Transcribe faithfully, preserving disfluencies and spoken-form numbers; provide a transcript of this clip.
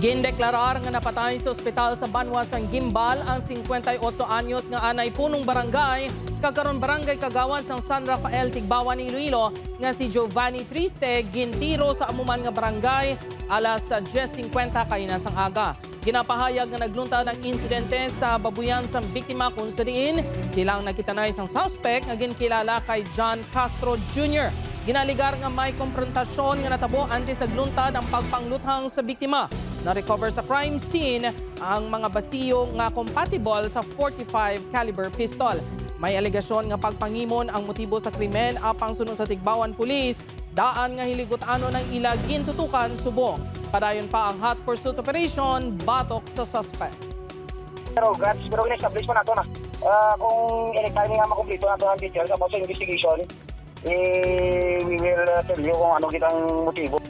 Gindeklarar nga napatay sa ospital sa banwa sang Guimbal ang singkwenta y otso anyos nga anay punong barangay, kag karon barangay kagawad sang San Rafael, Tigbauan, Iloilo, nga si Giovanni Triste gintiro sa amo man nga barangay alas dyes singkwenta kaina sang aga. Ginapahayag nga nagluntad ang insidente sa babuyan sang biktima, kung sa diin sila ang nakitanay sang suspect nga ginkilala kay John Castro Junior. Ginaligar nga may komprontasyon nga natabo antes nagluntad ang pagpangluthang sa biktima. Na-recover sa crime scene ang mga basiyo nga compatible sa forty-five caliber pistol. May alegasyon nga pagpangimon ang motibo sa krimen, apang suno sa Tigbauan Police, daan nga hiligutan-on ang ila gintutukan subong padayon pa ang hot pursuit operation batok sa suspect. Pero gats, pero gina-establish pa nato na. Ah, kung anytime nga makumpleto nato ang details about sa investigation, eh, we will uh, tell you kung ano kitang motibo.